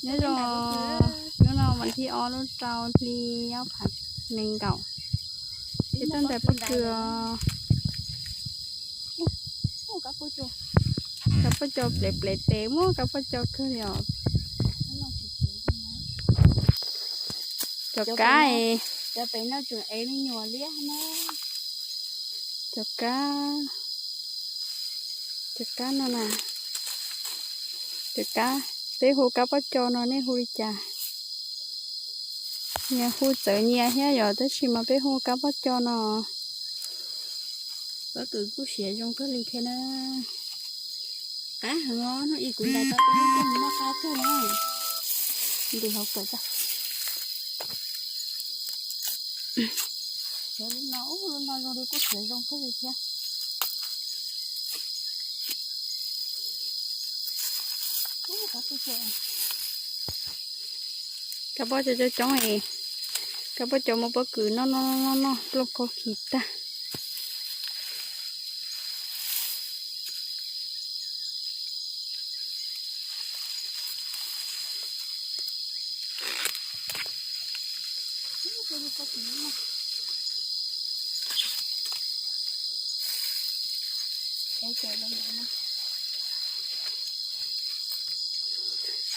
Nyob zoo, hnub no mas thib ob lub rau hli ob phav nees nkaum. Peb tuaj ntais pob kws os. Kab pob cau plev plev tes, muaj kab pob cau kawg li os. Cov kab, cov kab, cov kab no na, cov kab, peb hu kab pob cau no nej hu li cas? Nyias hu txawv nyias thiab yom, tab sis mas peb hu kab pob cau no. Pob kws kuj siav zoo kawg li thiab na. Qab heev os, hnub ib kuv ntais tau peb lub noj qab kawg na. Ntim hauv kawm tso. Lub no, lub no zoo li kuj siav zoo kawg li thiab. Kab pob cau coob coob es, kab pob cau muab pob kws noj noj noj noj plooj kaub khi tag.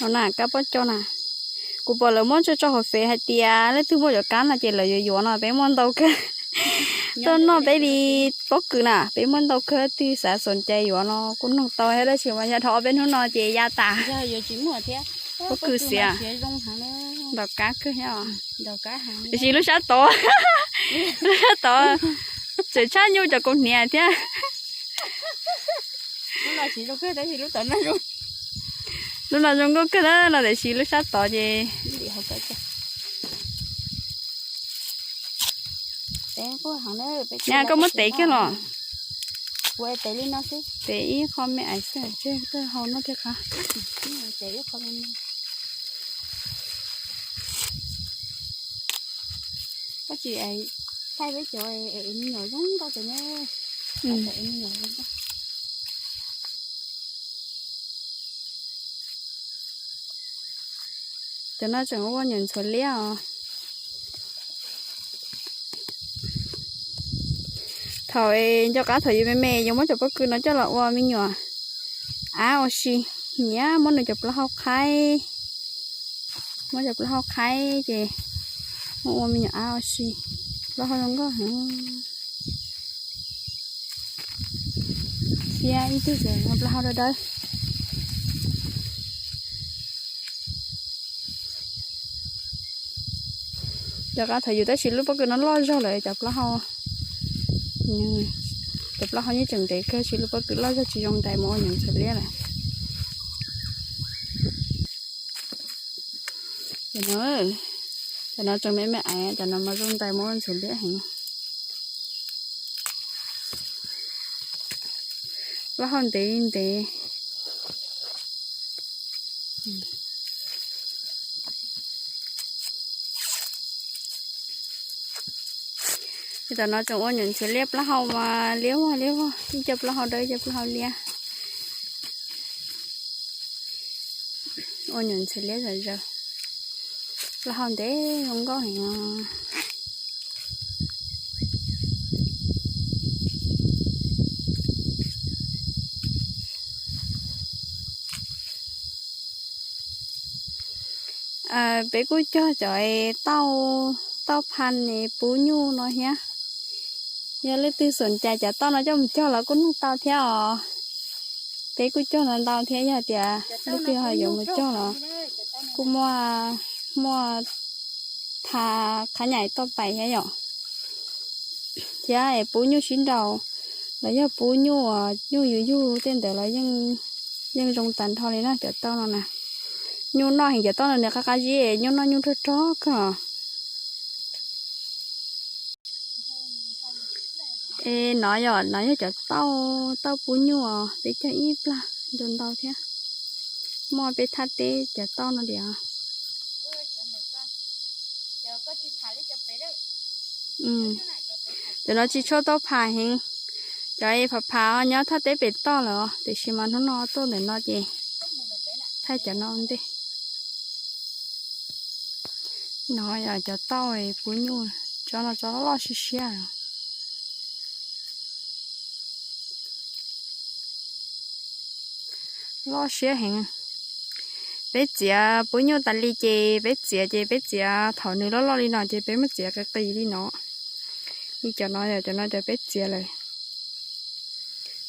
Hauv na kab pob cau na, kuv pom lawv muab tso tso hauv fev hais tias leej twg muaj cov kab no ces lawv yuav yuav no, peb muaj ntau kawg. Tuaj noj peb li pob kws na, peb muaj ntau kawg, leej twg xav xom cai yuav no kuj nug tau thiab, tab sis mas yog dhau ob peb hnub no ces ya tas. Pob kws xiav, ntaus kab kawg thiab. Tiam sis lub sab tod, lub sab tod tseem tshab nyuj cov kaus hniav thiab. Lub no zoo nkauj kawg na no, tiam sis lub sab tod ces. Koj muab tev kiag los. Tev ib qho me ais xwb, tseg kawg hau noj thiaj qab. Koj tsis thaij peb cov me nyuam zoo nkauj ces ne. Cov no tseem ua nyuam ntxhuav liab os. Thaum nco qab thaum yus me me yuav muab cov pob kws no coj los ua me nyuam av ua si, nyiam muab nws cov plaub hau qhaib, muab cov plaub hau qhaib ces muab ua me nyuam av ua si. Plaub hau zoo nkauj heev. Thiab ib tug ces plaub hau dawb dawb. Nco qab thaum yus tab sis lub pob kws no loj zog lawm cov plaub hau. Cov plaub hau yeej tseem ntev kawg, tab sis lub pob kws loj zog tsis zoo ntais mus ua nyuam ntxhuav liab lawm. Cov no tseem me me ais, cov no mas zoo ntais mus ua ntxhuav liab heev. Plaub hau ntev ntev. Tam no tseem ua nyuam ntxhuav liab, plaub hau mas liab vog liab vog, ib co plaub hau dawb ib co plaub hau liab. Ua nyuam ntxhuav liab zom zaws. Plaub hau ntev zoo nkauj heev. Peb kuj cog cov tauj, tauj phas es pub nyuj no thiab. Yog leej twg xom cai cov tauj no coj mus cog los kuj nug tau thiab os. Peb kuj cog ntau ntau thiab, yog tias leej twg ho yuav mus cog los kuj muaj, muaj tha, qhab nyais tauj pais thiab yom. Thiab es pub nyuj sib nraus los yog pub nyuj, nyuj yug yug tej ntawd los yeej zoo tag nrho li na cov tauj no na. Nyuj noj heev cov tauj no nws qab qab zib, nyuj noj nyuj rog rog kawg. Es no yog, no yog cov tauj, tauj pub nyuj os, peb cog ib plag ntau ntau thiab. Muaj peb thaj teb cov tauj no tiag. Cov no tsis tshua tau phas heev, cov phas phas nyob thaj teb pem toj lawm, tiam sis mas hnub no tuaj ntawm no ces thaij cov no ua ntej. No yog cov tauj puv nyuj, tsob no tsob loj siab siab, loj siab heev. Peb txiav puv nyuj tas li ces peb txiav ces peb txiav thaum nws loj loj li no ces peb muab txiav qis qis li no. Li cov no yog cov no cov peb txiav lawm.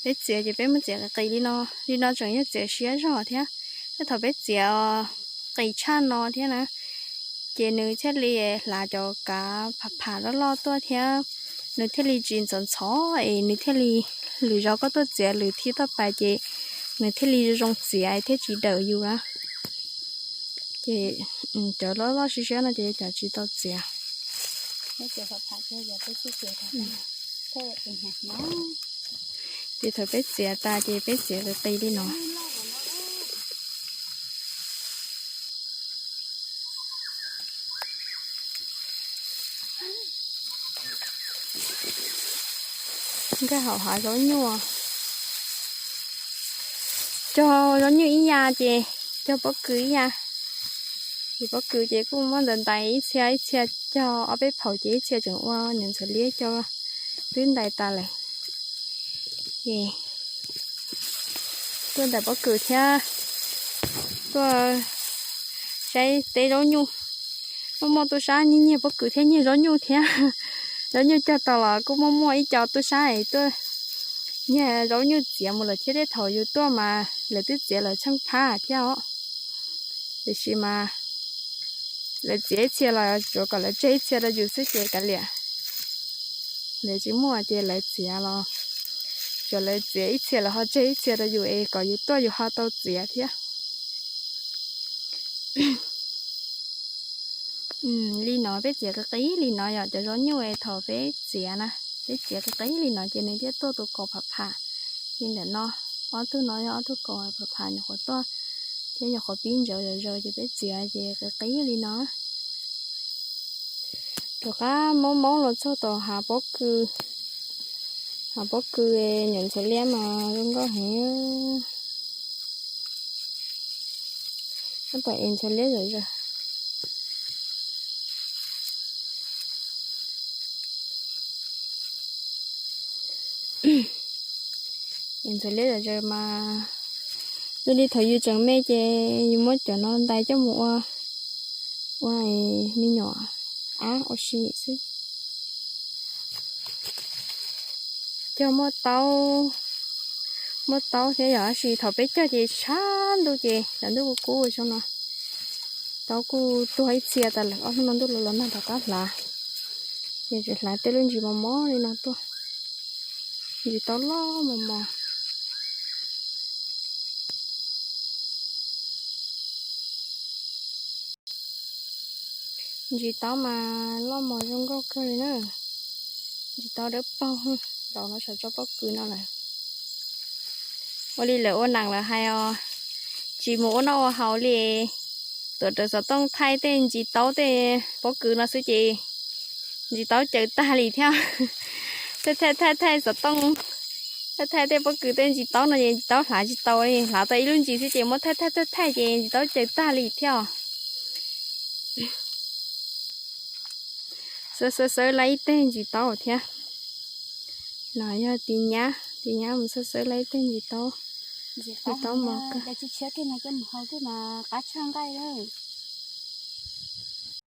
Peb txiav ces peb muab txiav qis qis li no, li no tseem yog txiav siab zog thiab. Tej thaum peb txiav qis tshaj no thiab na, ces nws thiaj li hlav cov kav pham pham loj loj tuaj thiab, nws thiaj li tsis ntxhov ntxhov es nws thiaj li, lwm zaus koj tuaj txiav lwm thib tuaj pais ces nws thiaj li zoo txiav thiab tsis dawm yus na. Ces cov loj loj siab siab no ces cov tsis tau txiav. Ces thaum peb txiav tas ces peb txiav qis qis li no. Nkag hauv hav zaub nyuj, cog zaub nyuj ib yam ces cog pob kws ib yam. Ces pob kws ces kuj muab ntais ntais ib txhia ib txhia, cog ob peb phaum ces ib txhia tseem ua nyuam ntxhuav liab cog twb ntais tas lawm. Ces tuaj ntais pob kws thiab tuaj saib teb zaub nyuj. Muaj muaj tub sab nyiag nyiag pob kws thiab nyiag zaub nyuj thiab. Zaub nyuj cog tau los kuj muaj muaj ib co tub sab es tuaj nyiag zaub nyuj txiav mus lawm thiab. Tej thaum yus tuaj mas lawv twb txiav lawv tsheej phab thiab os. Tiam sis mas lawv txiav ib txhia los tsuav kom lawv tseg ib txhia rau yus xwb ces kav liam. Lawv tsis muaj ces lawv txiav los tsuav lawv txiav ib txhia lawv ho tseg ib txhia rau yus es kom yus tuaj yus ho tau txiav thiab. Li no peb txiav qis qis li no yog cov zaub nyuj es thaum peb txiav na, peb txiav qis qis li no ces nws thiaj tuaj tus kaus pham pham li ntawm no. Ob tug no yog ob tug kaus pham pham nyuam qhuav tuaj thiab nyuam qhuav pib ntsaws zom zaws ces peb txiav ces qis qis li no. Rov qab moob moob los txog tom hav pob kws, hav pob kws nyuam ntxhuav liab mas zoo nkauj heev. Tab tom es ntxhuav liab zom zaws. Es ntxhuav liab zom zaws mas yog li thaum yus tseem me ces yus muab cov no ntais coj mus ua, ua me nyuam ab ua si xwb. Cog muaj taub, muaj taub thiab yog tab sis thaum peb cog ces tshav ntuj ces tshav ntuj kuj kub zoo no. Taub kuj tuag ib txhia tas lawm, ob hnub no ntuj los los nag rov qab hlav. Ces tseem hlav tej lub ntsis mos mos li no tuaj, ntsis taub loj mos mos. Ntsis taub mas loj mos zoo nkauj kawg li na. Ntsis taub dawb paug, zaum no saum tsob pob kws no lawm. Ua li lawv ua neej lawv hais os, tsis mus ua noj ua haus li, tuam rawv xov tooj thaij tej ntsis taub tej pob kws no xwb ces ntsis taub caws tag li thiab. Thaij thaij thaij xov tooj, thaij thaij tej pob kws tej ntsis taub no ces ntsis taub hlav tsis tau li, hlav tau ib lub ntsis xwb ces muab thaij thaij thaij thaij ces ntsis taub caws tag li thiab. Xawb xawb xawb laib ib teg ntsis taub thiab. No yog tiv nyab, tiv nyab mus xawb xawb laib ib teg ntsis taub. Ntsis taub mos kawg.